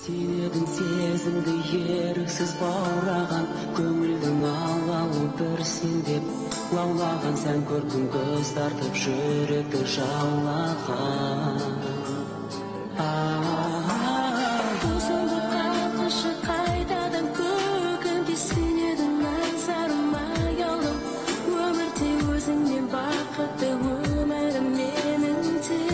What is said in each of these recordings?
Сен едің сезімді еріксіз баураған, көңілдің алауы бір сен деп лаулаған, сән көркің көз тартып жүректі жаулаған. Босанды қақышы қайтадан көкімде, сен едің назарым аяулым, өмірде өзіңнен бақытты өмірім менің тек.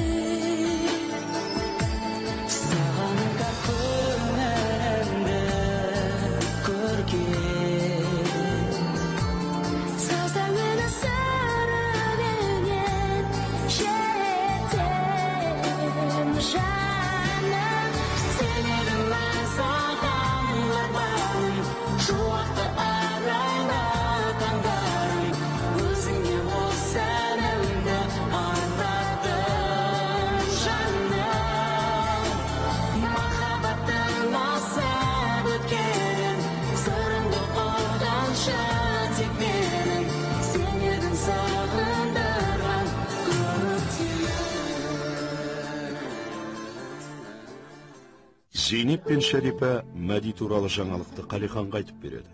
Зейнеп пен Шәрипа Мәди туралы жаңалықты Қалиханға айтып береді.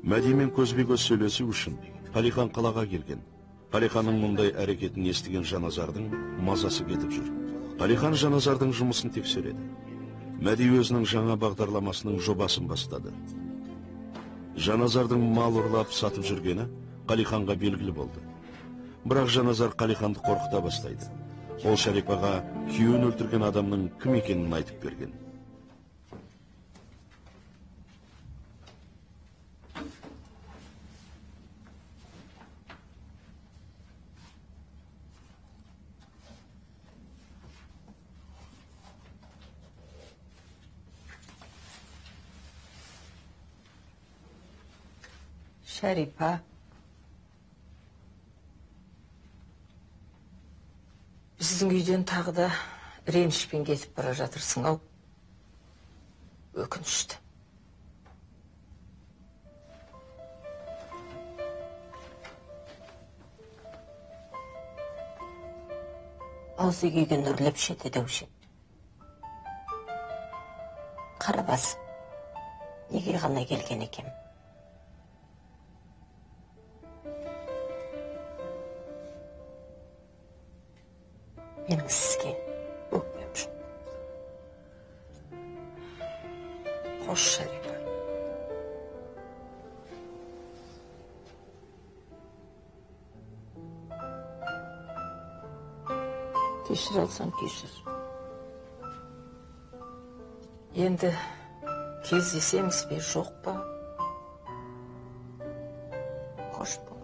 Мәдимен көзбе-көз сөйлесу үшін Қалихан қалаға келген. Қалиханның мұндай әрекетін естіген Жаназардың мазасы кетіп жүр. Қалихан Жаназардың жұмысын тексереді. Мәди өзінің жаңа бағдарламасының жобасын бастады. Жаназардың мал ұрлап сатып жүргені Қалиханға белгілі болды. Бірақ Жаназар Қалиханды қорқыта бастайды. Ол Шәрипаға күйеуін өлтірген адамның кім екенін айтып берген. Шәрипа, біздің үйден тағы да ренішпен кетіп бара жатырсың ау. Өкінішті. Аузы күйген үрлеп шеті деуші. Қара бас, неге ғана келген екен? Менің сізге өкпем жоқ. Қош, Шәрипа. Кешір алсаң, кешір. Енді кездесеміз бе, жоқ па? Қош болыңыз.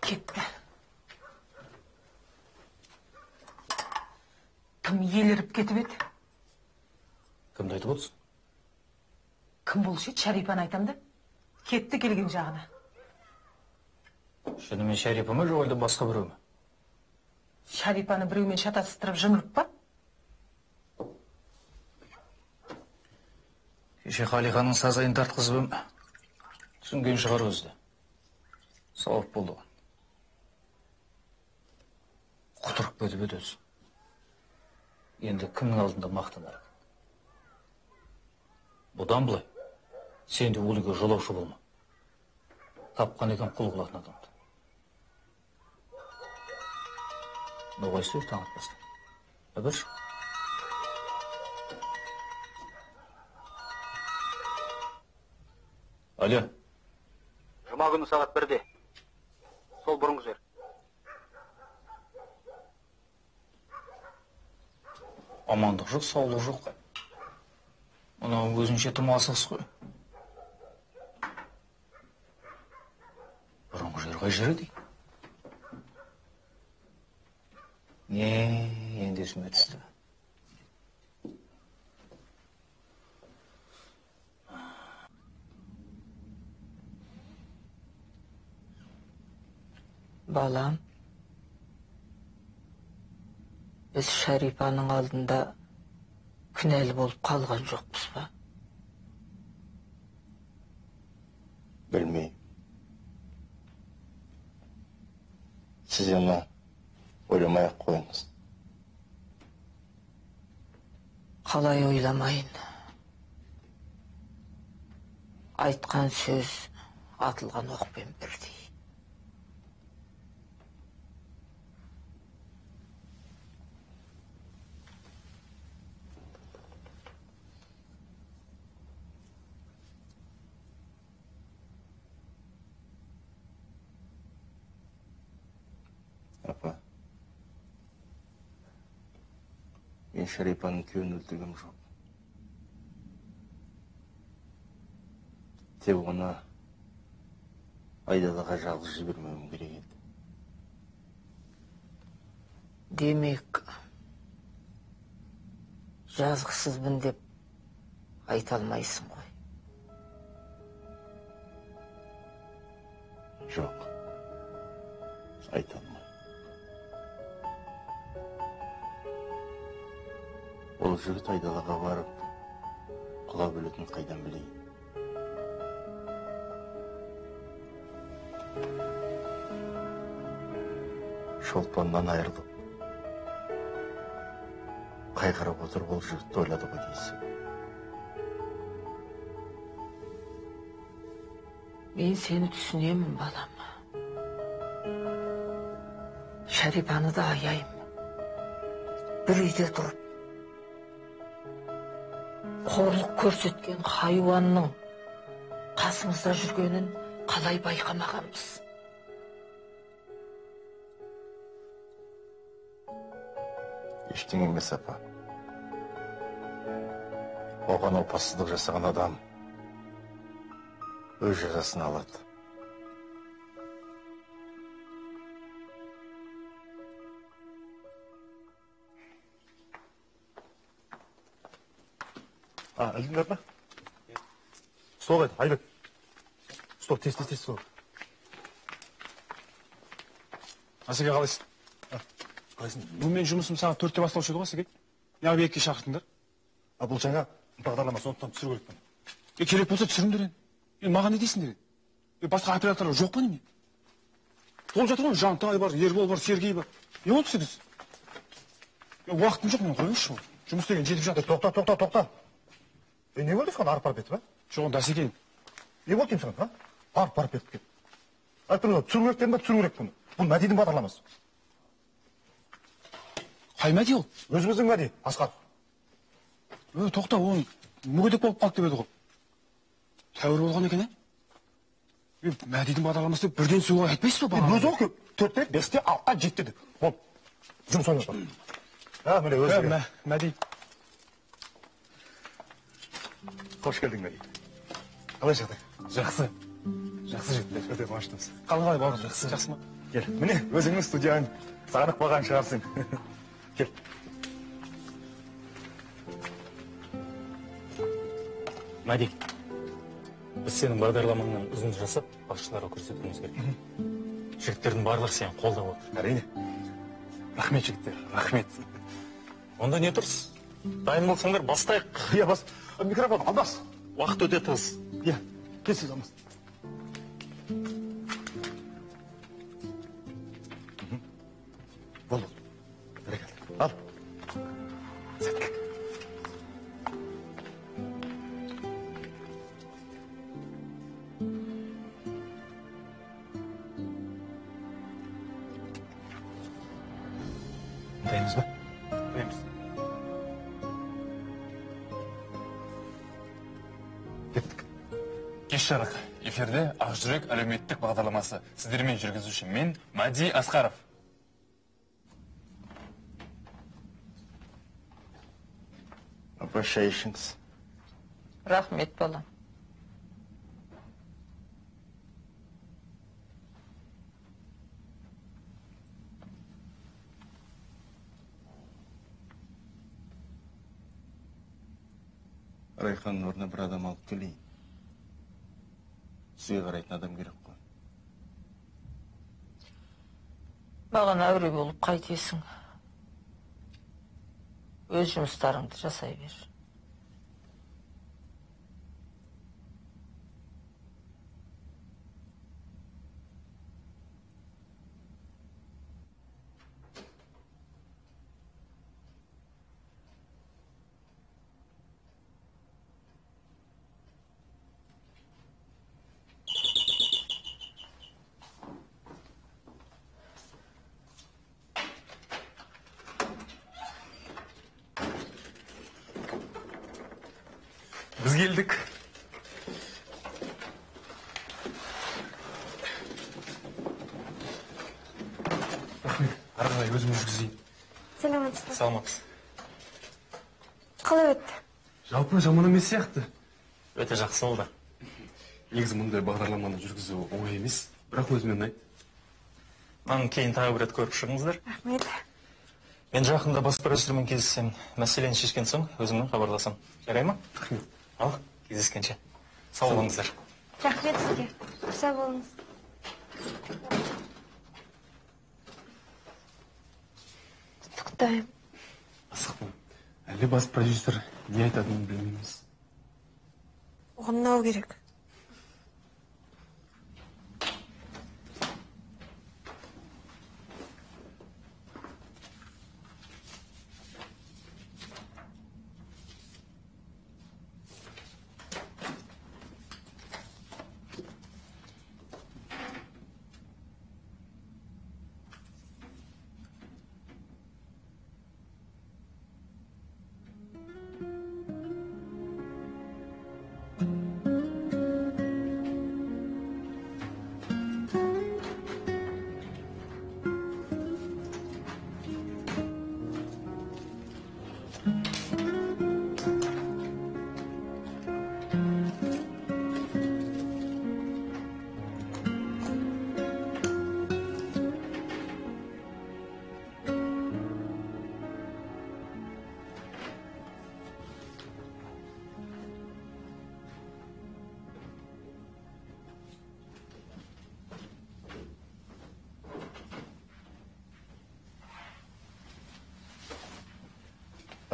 Кетті. Кім еліріп кетіп еді? Кімді айтып отырсың? Кім болушы еді? Шәрипаны айтам да. Кетті келген жағына. Шынымен Шәрипа ма, жоқ әлде басқа біреу ме? Шәрипаны біреумен шатастырып жымырып па? Кеше Қалиханның сазайын тартқызып ем, түсінген шығар өзі де. Сауап болды оған. Құтырып кетіп еді өзі. Енді кімнің алдында мақтанар? Бұдан былай сен де ол үйге жолаушы болма. Тапқан екен құл қылатын адамды. Ноғайсы таң атпастан. Әбіш. Алло. Жұма күні сағат 1-де. Сол бұрынғы жер. Амандық жоқ, саулық жоқ. Мынау өзінше тым асығыс қой. Бұрынғы жер қай жер еді? Не, енді есіме түсті. Балам, біз Шәрипаның алдында күнәлі болып қалған жоқпыз ба? Білмеймін. Сіз оны ойламай-ақ қойыңыз. Қалай ойламайын? Айтқан сөз атылған оқпен бірдей. Апа, мен Шәрипаның күйеуін өлтіргем жоқ. Тек оны айдалаға жалғыз жібермеуім керек еді. Демек, жазықсызбын деп айта алмайсың ғой. Жоқ, айта алмаймын. Ол жігіт айдалаға барып, құлап өлетінін қайдан білейін? Шолпаннан айырылып, қайғырып отырып ол жігітті ойлады ғой дейсің. Мен сені түсінемін, балам. Шәрипаны да аяймын. Бір үйде тұрып, қорлық көрсеткен хайуанның қасымызда жүргенін қалай байқамағанбыз? Ештеңе емес, апа. Оған опасыздық жасаған адам өз жазасын алады. Ілдіңдер ма? Стол қайда, Айбек? Стол, тез, тез, тез, стол. Асеке, қалайсың? Қалайсың? Бүгін менің жұмысым сағат 4-те басталушы еді ғой, Асеке. Неғып 2-ге шақырдыңдар? Бұл жаңа бағдарлама, сондықтан түсіру керек бұны. Керек болса түсіріңдер енді. Енді маған не дейсіңдер енді? Басқа операторлар жоқ па неме? Толып жатыр ғой, Жантай бар, Ербол бар, Сергей бар. Не болды сіз? Уақытым жоқ мен, қойыңызшы. Жұмыс деген жетіп жатыр. Тоқта, тоқта, тоқта. Не болды саған арып-арып етіп, а? Жоқ, онда Асеке. Не болды деймін саған, а? Арып-арып етіп кет. Айтып тұрмын, түсіру керек дедім ба, түсіру керек бұны. Бұл Мәдидің бағдарламасы. Қай Мәди ол? Өзіміздің Мәди, Асқар. Тоқта, оны мүгедек болып қалды деп еді ғой. Тәуір болған екен, ә? Мәдидің бағдарламасы деп бірден түсуге айтпайсыз ба? Өзі ол көп. 4-те, 5-те, 6-та, 7-те деп. Бол. Жұмыс ойнап бар. Міне өзі. Мәди. Қош келдің, Мәди. Қалай жағдай? Жақсы. Жақсы жігіттер. Өте қуаныштымыз. Қалай қалай, бауырым? Жақсы. Жақсы ма? Кел. Міне, өзіңнің студияң. Сағынып қалған шығарсың. Кел. Мәди, біз сенің бағдарламаңнан үзінді жасап, басшыларға көрсетуіміз керек. Жігіттердің барлығы сені қолдап отыр. Әрине. Рахмет, жігіттер, рахмет. Онда не тұрсыз? Дайын болсаңдар, бастайық. Иә, бас. Микрофон, Алмас. Уақыт өте тығыз. Иә, келсіз, Алмас. Болды. Бәрекелді. Ал. Сәттілік. Дайынбыз ба? Дайынбыз. Кеттік. Кеш жарық. Эфирде Ақ жүрек әлеуметтік бағдарламасы. Сіздермен жүргізуші мен Мәди Асқаров. Апа, шай ішіңіз. Рахмет, балам. Райханның орнына бір адам алып келейін. Сізге қарайтын адам керек қой. Маған әуре болып қайтесің. Өз жұмыстарыңды жасай бер. Біз келдік. Рахмет. Ары қарай өзім жүргізейін. Саламатсыз ба? Саламатсыз. Қалай өтті? Жалпы жаман емес сияқты. Өте жақсы болды. Негізі мұндай бағдарламаны жүргізу оңай емес, бірақ өзіме ұнайды. Маған кейін тағы бір рет көріп шығыңыздар. Рахмет. Мен жақында бас продюсермен кездессем, мәселені шешкен соң өзімнен хабарласам. Жарай ма? Рахмет. Ал, кездескенше. Сау болыңыздар. Рахмет сізге. Сау болыңыз. Құттықтаймын. Асықпа. Әлі бас продюсер не айтатынын білмейміз. Оған мынау керек.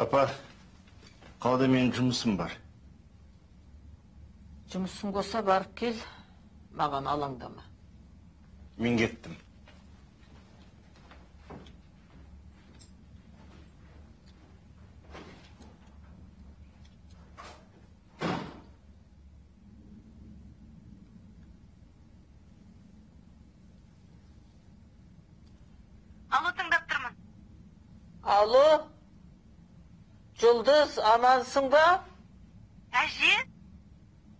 Апа, қалада менің жұмысым бар. Жұмысың болса барып кел, маған алаңдама. Мен кеттім. Алло, тыңдап тұрмын. Алло? Жұлдыз, амансың ба? Әже?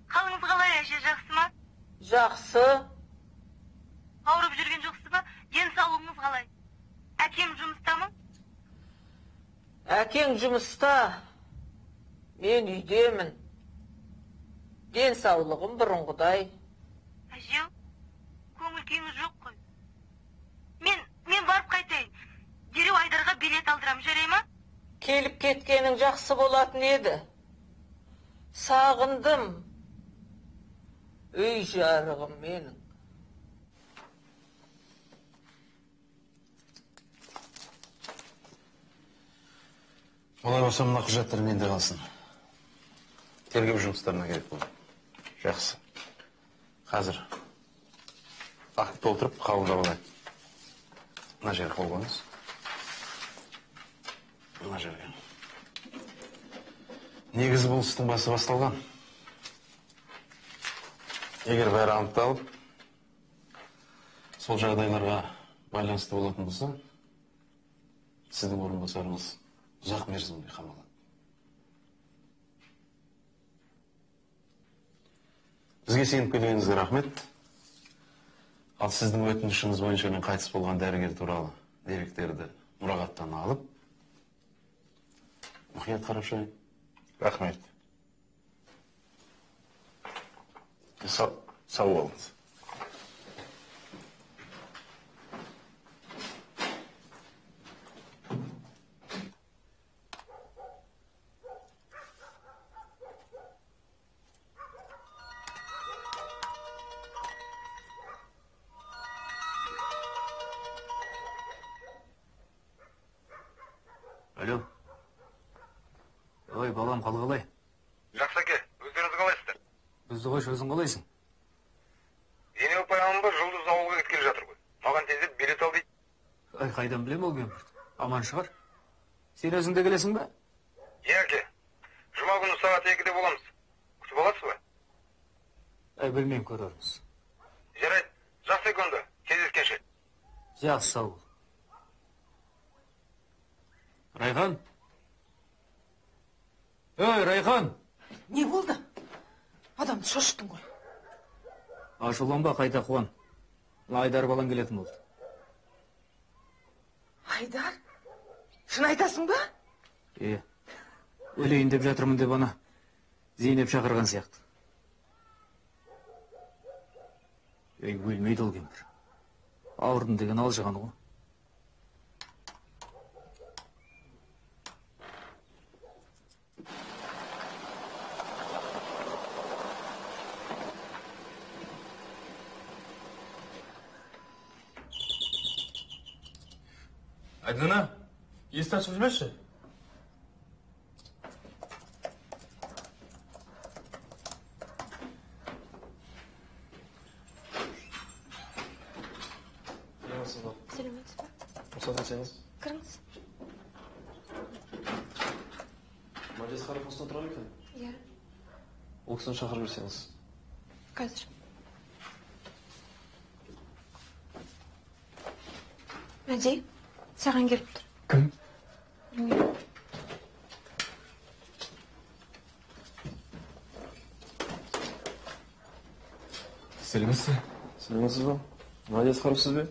Қалыңыз қалай, әже, жақсы ма? Жақсы. Ауырып жүрген жоқсыз ба? Денсаулығыңыз қалай? Әкем жұмыста ма? Әкең жұмыста. Мен үйдемін. Денсаулығым бұрынғыдай. Әже, көңіл күйіңіз жоқ қой. Мен барып қайтайын. Дереу Айдарға билет алдырам, жарай ма? Келіп кеткенің жақсы болатын еді. Сағындым. Үй жарығым менің. Олай болса мына құжаттар менде қалсын. Тергеу жұмыстарына керек болды. Жақсы. Қазір акт толтырып қабылдап алайық. Мына жерге қол қойыңыз. Мына жерге. Негізі бұл істің басы басталған. Егер бәрі анықталып, сол жағдайларға байланысты болатын болса, Сіздің орынбасарыңыз ұзақ мерзімге қамалады. Бізге сеніп келгеніңізге рахмет. Ал сіздің өтінішіңіз бойынша мен қайтыс болған дәрігер туралы деректерді мұрағаттан алып, мұқият қарап шығайын. Рахмет. Сау болыңыз. Алло. Ой, балам, қал қалай? Жақсы, әке, өздеріңіз қалайсыздар? Бізді қойшы, өзің қалайсың? Зейнеп апай аман ба, Жұлдыз ауылға кеткелі жатыр ғой. Маған тездеп билет ал дейді. Ай, қайдан білем ол кемпірді? Аман шығар. Сен өзің де келесің бе? Иә, әке. Жұма күні сағат 2-де боламыз. Күтіп аласыз ба? Ай, білмеймін, көрерміз. Жарайды, жақсы әке онда, кездескенше. Жақсы, сау бол. Райхан! Ей, Райхан! Не болды? Адамды шошыттың ғой. Ашуланба, қайта қуан. Айдар балаң келетін болды. Айдар? Шын айтасың ба? Е, өлейін деп жатырмын деп ана Зейнеп шақырған сияқты. Ей, өлмейді ол кемпір. Ауырдым деген алжыған ғой. Айдана, есікті ашып жіберші. Саламатсыз ба? Саламатсыз ба? Рұқсат етсеңіз. Кіріңіз. Мәди Асқаров осында тұрады екен? Иә. Ол кісіні шақырып жіберсеңіз. Қазір. Мәди, саған келіп тұр. Кім? Білмеймін. Сәлеметсіз бе? Сәлеметсіз бе? Мәди Асқаров сіз бе?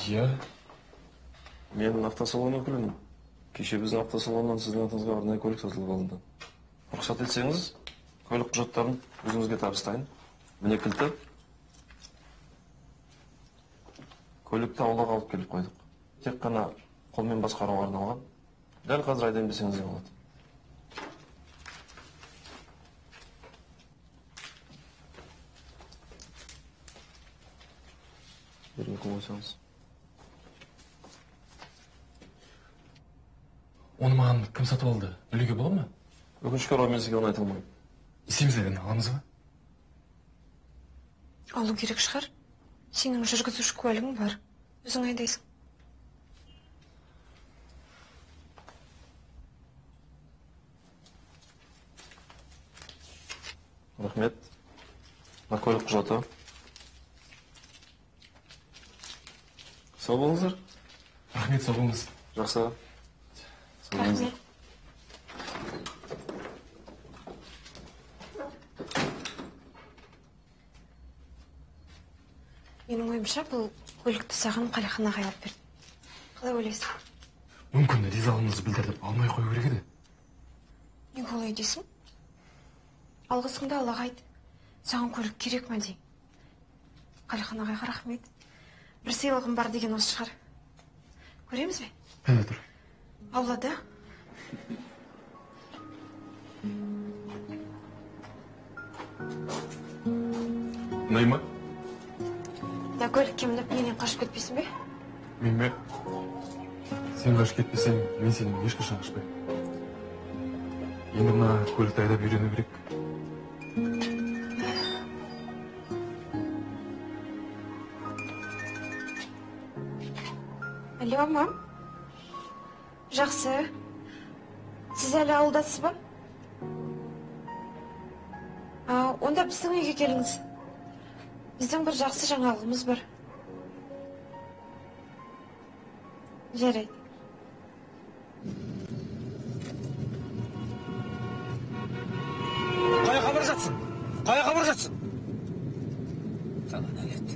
Иә. Мен автосалон өкілімін. Кеше біздің автосалоннан сіздің атыңызға арнайы көлік сатылып алынды. Рұқсат етсеңіз, көлік құжаттарын өзіңізге табыстайын. Міне кілті. Көлікті аулаға алып келіп қойдық. Тек қана қолмен басқаруға арналған. Дәл қазір айдайын десеңіз де болады. Жерге қол қойсаңыз. Оны маған кім сатып алды? Білуге бола ма? Өкінішке орай, мен сізге оны айта алмаймын. Не істейміз әлгі, аламыз ба? Алу керек шығар. Сенің жүргізуші куәлігің бар. Өзің айдайсың. Рахмет. Мына көлік құжаты. Сау болыңыздар. Рахмет, сау болыңыз. Жақсы. Рахмет. Менің ойымша, бұл көлікті саған Қалихан ағай алып берді. Қалай ойлайсың? Мүмкін ризалығымызды білдіріп алмай қою керек еді. Неге олай дейсің? Алғысыңды Аллаға айт. Саған көлік керек ме дей. Қалихан ағайға рахмет. Бір сыйлығым бар деген осы шығар. Көреміз бе? Қайда тұр? Аулада. Ұнай ма? Мына көлікке мініп менен қашып кетпейсің бе? Мен бе? Сен қашып кетпесең, мен сенен ешқашан қашпаймын. Енді мына көлікті айдап үйрену керек. Алло, мам. Жақсы. Сіз әлі ауылдасыз ба? Онда біздің үйге келіңіз. Біздің бір жақсы жаңалығымыз бар. Жарайды. Қаяққа бара жатсың? Саған нәлет.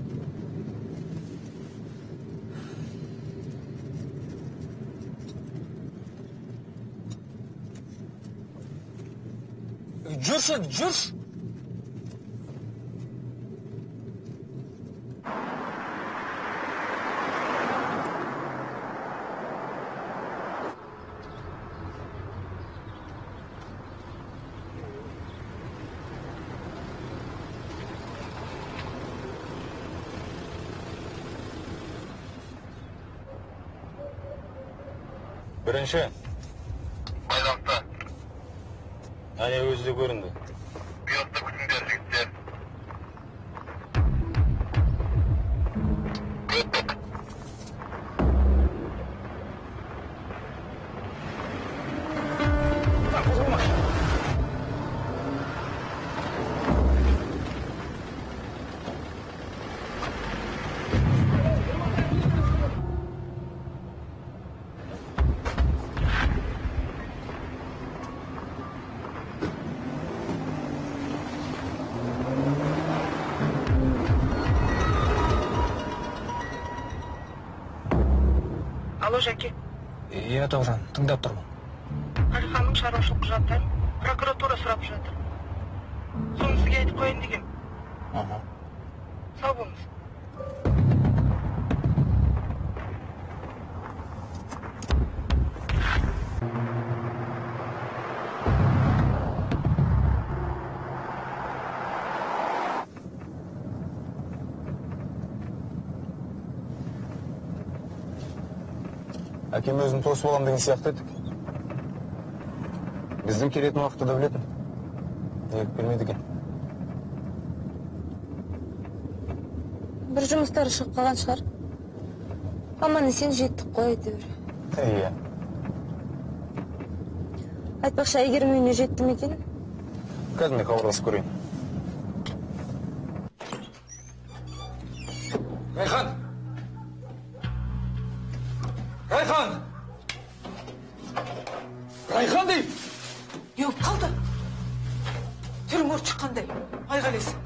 Жүрші, жүрші. Бірінші. Байланыста. Әне өзі де көрінді. Бұйрықты күтіңдер, жігіттер. Күттік. Алло, Жәке. Иә, Тоғжан, тыңдап тұрмын. Қалиханның шаруашылық құжаттарын прокуратура сұрап жатыр. Соны сізге айтып қояйын дегем. Аха. Сау болыңыз. Әкем өзін тосып алам деген сияқты едік. Біздің келетін уақытты да білетін. Неге келмеді екен? Бір жұмыстары шығып қалған шығар. Аман есен жеттік қой әйтеуір. Иә. Айтпақшы, Әйгерім үйіне жетті ме екен? Қазір мен хабарласып көрейін. Райхан! Райхан! Райхан деймін! Не болып қалды? Түрің өрт шыққандай, айғайлайсың.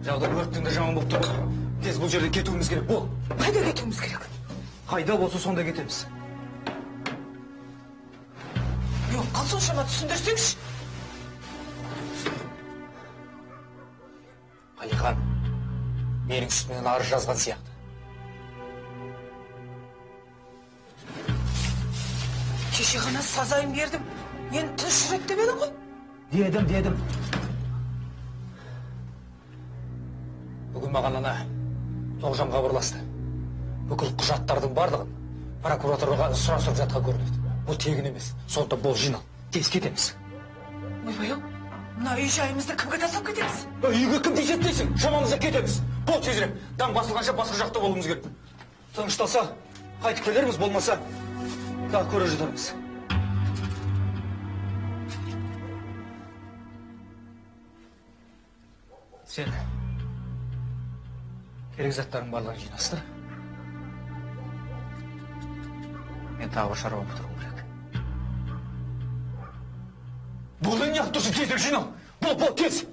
Жағдай өрттің де жаман болып тұр ғой. Тез бұл жерден кетуіміз керек, бол. Қайда кетуіміз керек? Қайда болса сонда кетеміз. Не болып қалды соншама, түсіндірсеңші. Қалихан менің үстімнен арыз жазған сияқты. Кеше ғана сазайын бердім. Енді тыныш жүреді деп едің ғой? Дедім. Бүгін маған ана Тоғжан хабарласты. Бүкіл құжаттардың барлығын прокуратураға сұрастырып жатқан көрінеді. Бұл тегін емес. Сондықтан бол, жинал. Тез кетеміз. Ойбай ау, мына үй жайымызды кімге тастап кетеміз? Үйге кім тиіседі дейсің? Шамамызда кетеміз. Бол тезірек. Таң басылғанша басқа жақта болуымыз керек. Тынышталса қайтып келерміз, болмаса тағы көре жатармыз. Сен керек заттардың барлығын жинастыр. Мен тағы бір шаруа бітіруім керек. Болды, неғып тұрсың? Тезірек жинал. Бол, тез.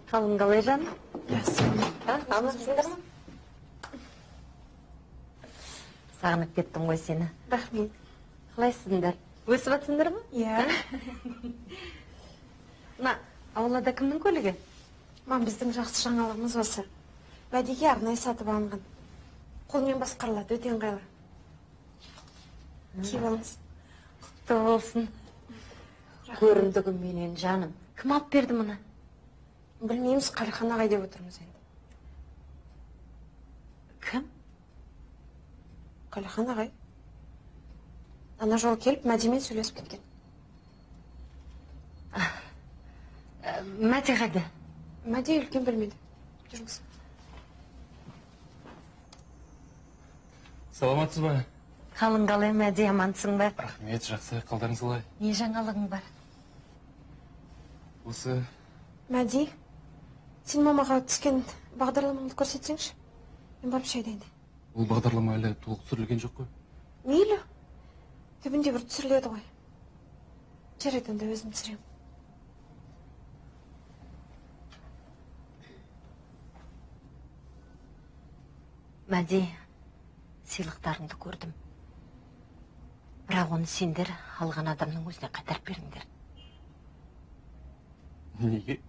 Қалың қалай, жаным? Жақсы. Амансыңдар ма? Сағынып кеттім ғой сені. Рахмет. Қалайсыңдар? Өсіп жатсыңдар ма? Иә. Мына аулада кімнің көлігі? Мам, біздің жақсы жаңалығымыз осы. Мәдиге арнайы сатып алынған. Қолмен басқарылады, өте ыңғайлы. Киіп алыңыз. Құтты болсын. Көрімдігім менен, жаным. Кім алып берді мұны? Білмейміз, Қалихан ағай деп отырмыз енді. Кім? Қалихан ағай. Ана жолы келіп, Мәдимен сөйлесіп кеткен. Мәди қайда? Мәди үлкен бөлмеде. Жүріңіз. Саламатсыз ба? Қалың қалай, Мәди, амансың ба? Рахмет, жақсы, қалдарыңыз қалай? Не жаңалығың бар? Осы. Мәди, сен мамаға түскен Бағдарламаңды көрсетсеңші. Мен барып шай дайындайын. Ол бағдарлама әлі толық түсірілген жоқ қой. Мейлі. Түбінде бір түсіріледі ғой. Жарайды, онда өзім түсіремін. Мәди, сыйлықтарыңды көрдім. Бірақ оны сендер алған адамның өзіне қайтарып беріңдер. Неге?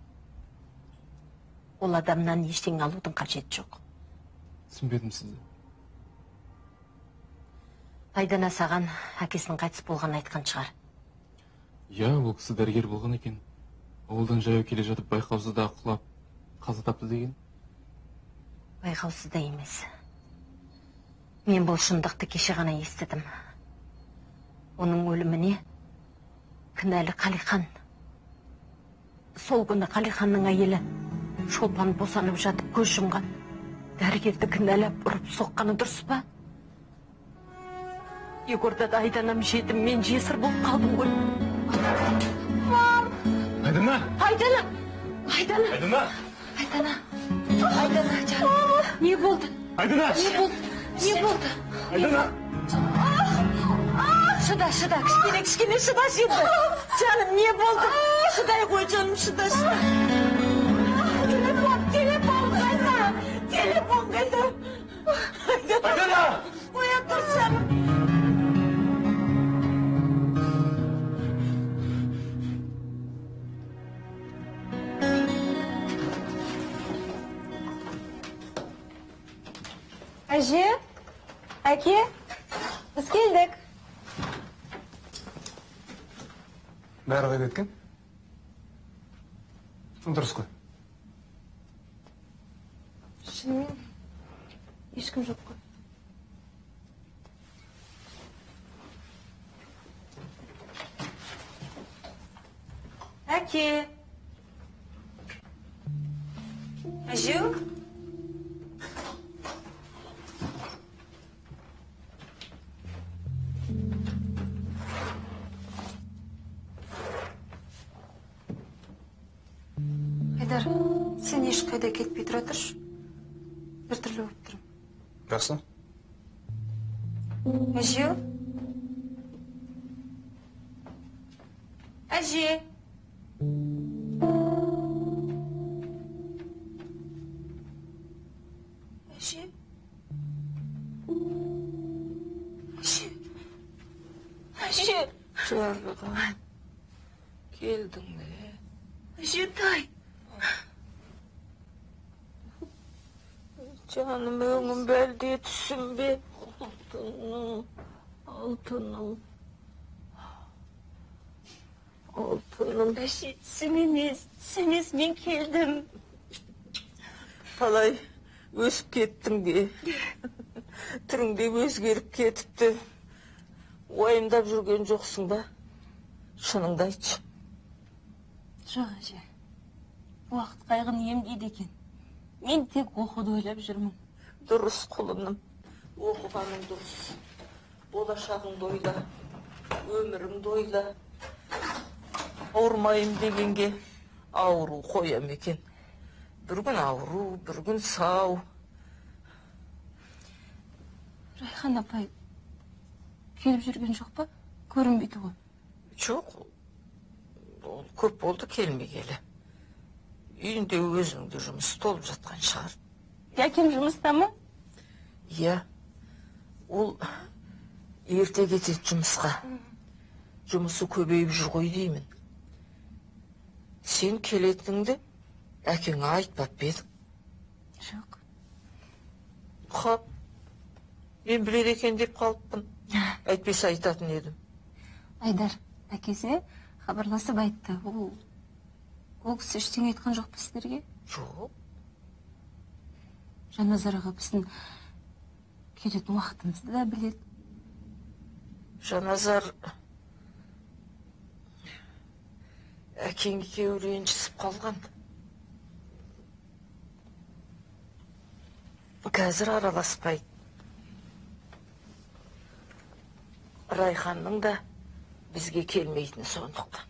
Ол адамнан ештеңе алудың қажеті жоқ. Түсінбедім сізді. Айдана саған әкесінің қайтыс болғанын айтқан шығар. Иә, ол кісі дәрігер болған екен. Ауылдан жаяу келе жатып байқаусызда құлап қаза тапты деген. Байқаусызда емес. Мен бұл шындықты кеше ғана естідім. Оның өліміне кінәлі Қалихан. Сол күні Қалиханның әйелі Шолпан босанып жатып көз жұмған. Дәрігерді кінәлап ұрып соққаны дұрыс па? Егорда да Айданам жетім, мен жесір болып қалдым ғой. Мам! Айдана! Айдана! Айдана! Айдана! Айдана! Айдана, жаным! Не болды? Айдана! Не болды? Не болды? Айдана! Шыда, шыда, кішкене, кішкене шыда енді. Жаным, не болды? Шыдай ғой, жаным, шыда, шыда. Телефон, телефон қайда? Телефон қайда? Айдана! Оян тұр, жаным. Әже, әке, біз келдік. Бәрі қайда кеткен? Дұрыс қой. Шынымен ешкім жоқ қой. Әке. Әже. Айдар, сен ешқайда кетпей тұра тұршы. Біртүрлі болып тұрмын. Жақсы. Әже. Әже. Әже. Әже. Әже. Жарығым, келдің бе? Әжетай. Жаным, өңім бәлде түсім бе? Алтыным, алтыным, алтыным. Әже, түсім емес, түсім емес, мен келдім. Қалай өсіп кеттің бе? Түрің де өзгеріп кетіпті. Уайымдап жүрген жоқсың ба? Шыныңды айтшы. Жоқ, әже. Уақыт қайғыны емдейді екен. Мен тек оқуды ойлап жүрмін. Дұрыс, құлыным. Оқығаның дұрыс. Болашағыңды ойла, өміріңді ойла. Ауырмайым дегенге ауру қоям екен. Бір күн ауру, бір күн сау. Райхан апай келіп жүрген жоқ па? Көрінбейді ғой. Жоқ, ол көп болды келмегелі. Үйінде өзінің де жұмысы толып жатқан шығар. Әкем жұмыста ма? Иә, ол ерте кетеді жұмысқа. Жұмысы көбейіп жүр ғой деймін. Сен келетініңді әкеңе айтпап па едің? Жоқ. Қап, мен біледі екен деп қалыппын. Әйтпесе айтатын едім. Айдар, әкесіне хабарласып айтты. Ол кісі ештеңе айтқан жоқ па сіздерге? Жоқ. Жанназар аға біздің келетін уақытымызды да біледі. Жанназар әкең екеуі ренжісіп қалған. Қазір араласпайды. Райханның да бізге келмейтіні сондықтан.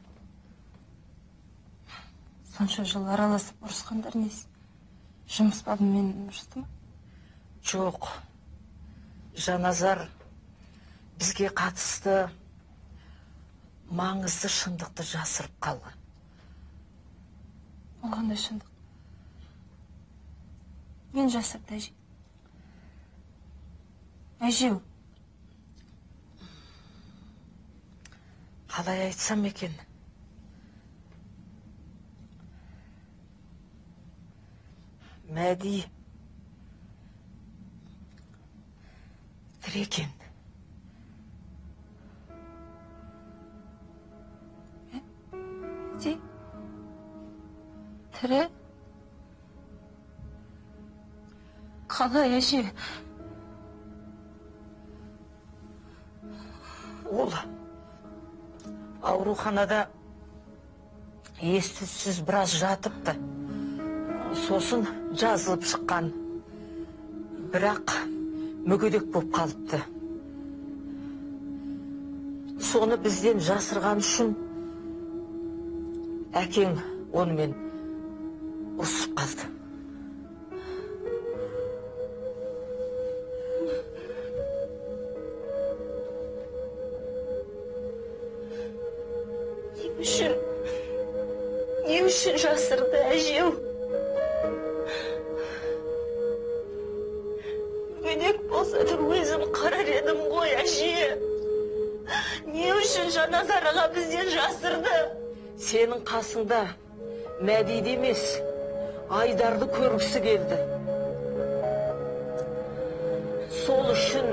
Сонша жыл араласып ұрысқандар несі? Жұмыс бабымен ұрысты ма? Жоқ. Жаназар бізге қатысты маңызды шындықты жасырып қалған. Ол қандай шындық? Мен жасырды, әже. Әже. Қалай айтсам екен? Мәди тірі екен. Мәди тірі? Қалай, әже? Ол ауруханада ес-түссіз біраз жатыпты. Сосын жазылып шыққан. Бірақ мүгедек боп қалыпты. Соны бізден жасырған үшін әкең онымен ұрысып қалды. Не үшін жасырды, әжеу? Мүгедек болса да өзім қарар едім ғой, әже. Не үшін Жаназар аға бізден жасырды? Сенің қасыңда Мәдиді емес, Айдарды көргісі келді. Сол үшін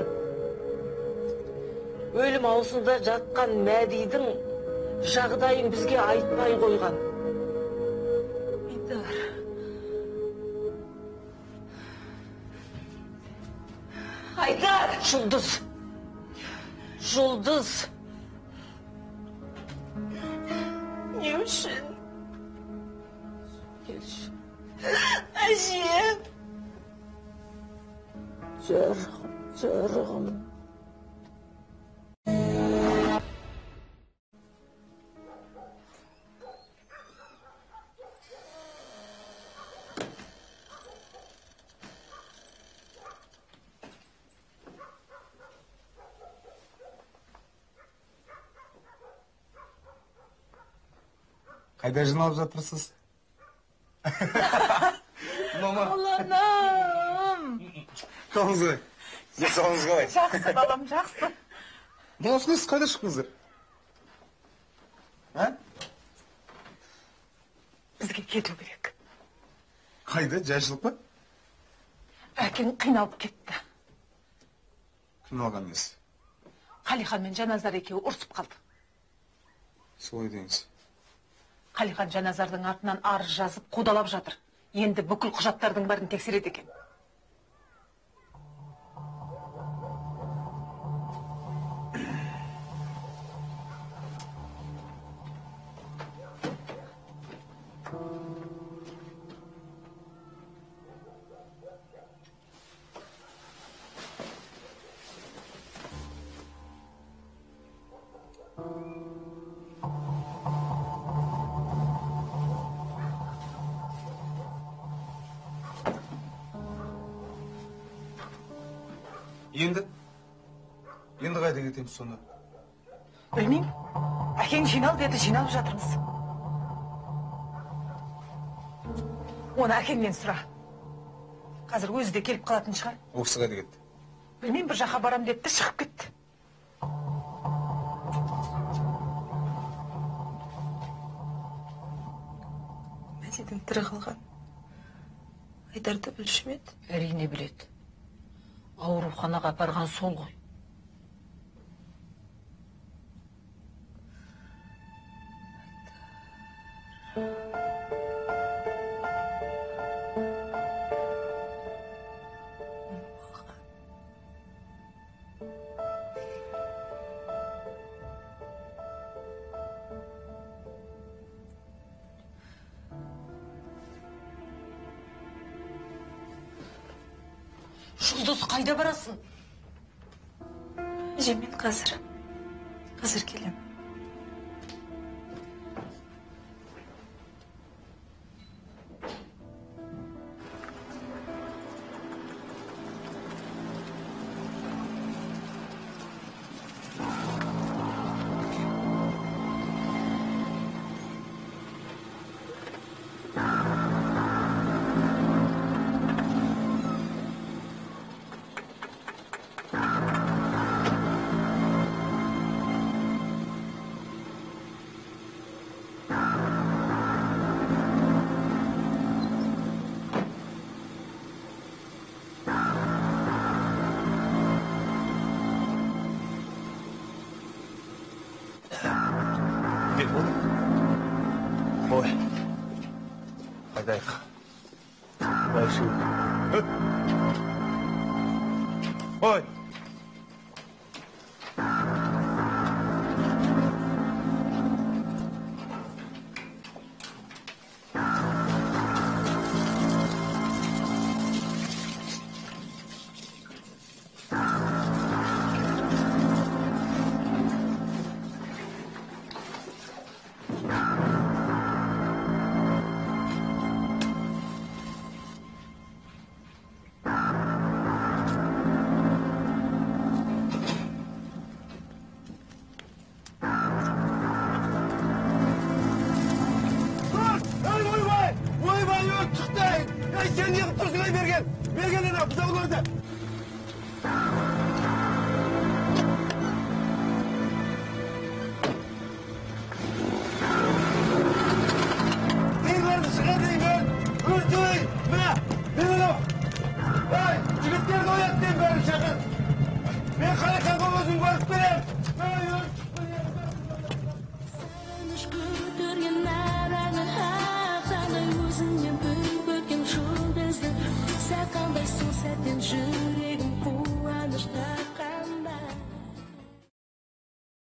өлім аузында жатқан Мәдидің жағдайын бізге айтпай қойған. Айдар. Айдар! Жұлдыз! Жұлдыз! Не үшін? Келші. Әже! Жарығым, жарығым. Қайда жиналып жатырсыз? Мама. Ұланым. Қалыңыз қалай? Денсаулығыңыз қалай? Жақсы, балам, жақсы. Мынаусы несі, қайда шықтыңыздар? А? Бізге кету керек. Қайда? Жайшылық па? Әкең қиналып кетті. Қиналған несі? Қалихан мен Жаназар екеуі ұрысып қалды. Солай деңіз. Қалихан Жаназардың артынан арыз жазып қудалап жатыр. Енді бүкіл құжаттардың бәрін тексереді екен. Енді? Енді қайда кетеміз сонда? Білмеймін. Әкең жинал деді, жиналып жатырмыз. Оны әкеңнен сұра. Қазір өзі де келіп қалатын шығар. Ол кісі қайда кетті? Білмеймін, бір жаққа барам депті, шығып кетті. Мәдидің тірі қалған Айдарды білуші ме еді? Әрине біледі. Ауруханаға апарған сол ғой. Жұлдыз, қайда барасың? Әже, мен қазір келем. Айдайық. Дальше. Ой! Сәт қандай сол сәттен жүрегім қуанышта.